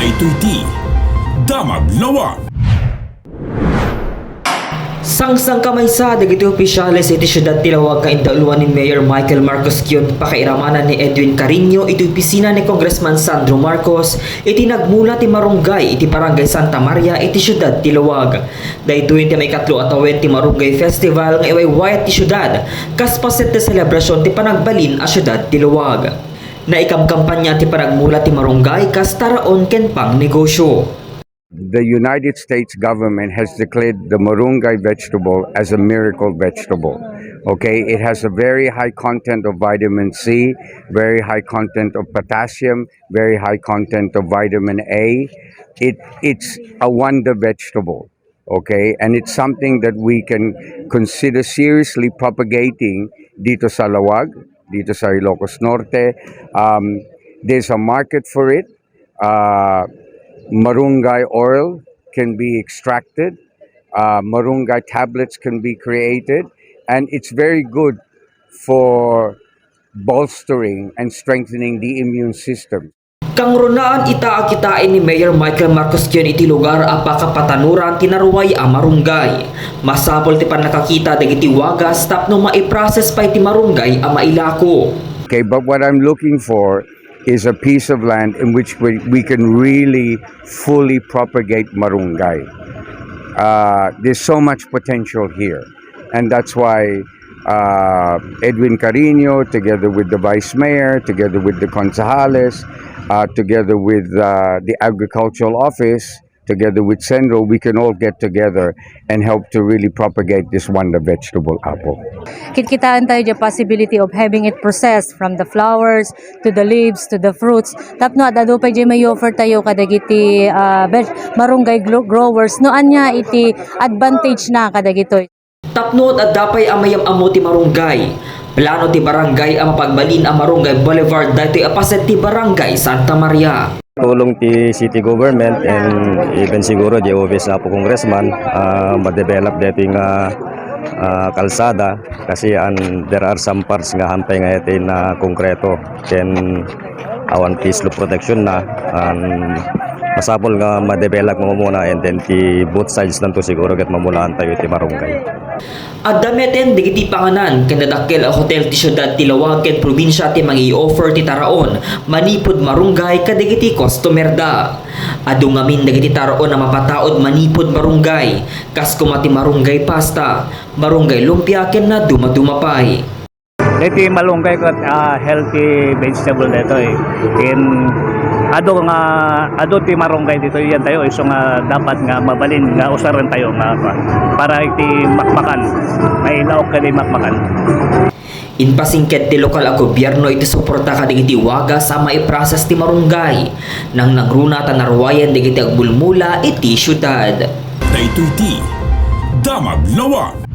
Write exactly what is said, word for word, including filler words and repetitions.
Itoy ti Damag Lawag. Sangsangkamaysa dagiti opisyales iti siudad ti Laoag nga indauluan ni Mayor Michael Marcosquion pakairamana ni Edwin Cariño iti opisina ni Congressman Sandro Marcos iti nagmula ti marunggay iti Barangay Santa Maria iti siudad ti Laoag. Daytoy ti maikatlo a tawen ti Marunggay Festival nga iwaywayat ti siudad kas paset ti selebrasion ti panagbalin a siudad ti Laoag. Naikamkampanya ti panagmula ti marunggay kas taraon ken pangnegosyo. The United States government has declared the marunggay vegetable as a miracle vegetable. Okay, it has a very high content of vitamin C, very high content of potassium, very high content of vitamin A. It it's a wonder vegetable. Okay, and it's something that we can consider seriously propagating dito sa Laoag, dito sa Ilocos Norte. Um, there's a market for it. Uh, marunggay oil can be extracted. Uh, marunggay tablets can be created, and it's very good for bolstering and strengthening the immune system. Kangrunaan ita a kitaen ni Mayor Michael Marcosquion iti lugar a pakapatanoran ti naruay a marunggay. Masapul ti pannakakita dagiti wagas tapno maiprocess pay ti marunggay a mailako. Okay, but what I'm looking for is a piece of land in which we, we can really fully propagate marunggay. Uh, there's so much potential here, and that's why uh, Edwin Cariño, together with the vice mayor, together with the concejales, uh, together with uh, the agricultural office, together with Senro, we can all get together and help to really propagate this wonder vegetable apple. Kitkitaan tayo the possibility of having it processed from the flowers to the leaves to the fruits. Tapno ad-adu pay di may offer tayo kadagiti uh, veg- marunggay gro- growers. No anya iti advantage na kadagitoy. Tapno adda pay a mayam-ammo ti marunggay, plano ti barangay a mapagbalin a Marunggay Boulevard daytoy a paset ti Barangay Santa Maria. Tulong ti city government and even siguro di office Apo Congressman, uh, ma-develop deti nga uh, kalsada kasi an, there are some parts nga hampay nga iti na konkreto ken awan ti slope protection na, and masapul nga ma-develop nga mamuna, and then ti both sides nanto siguro ket mamulaan tayo iti marunggay. Adda meten dagiti panganan ken nadakkel a hotel ti siudad ti Laoag ken probinsia ti mangi-offer ti taraon manipud marunggay kadagiti customerda. Adu ngamin dagiti taraon a mapataud manipud marunggay, kas koma ti marunggay pasta, marunggay lumpia ken na dumaduma pay. Iti malunggay ket uh, healthy vegetable daytoy. Ken adu nga adu ti marunggay ditoy yan tayo isu nga dapat nga mabalin nga usaren tayo nga para iti makmakan. Mailaok kadi makmakan. Impasingked ti lokal a gobierno iti suporta kadagiti wagas a maiprocess ti marunggay. Nangnangruna ta naruayen dagiti agmulmula iti siudad. Daytoy ti Damag Lawag.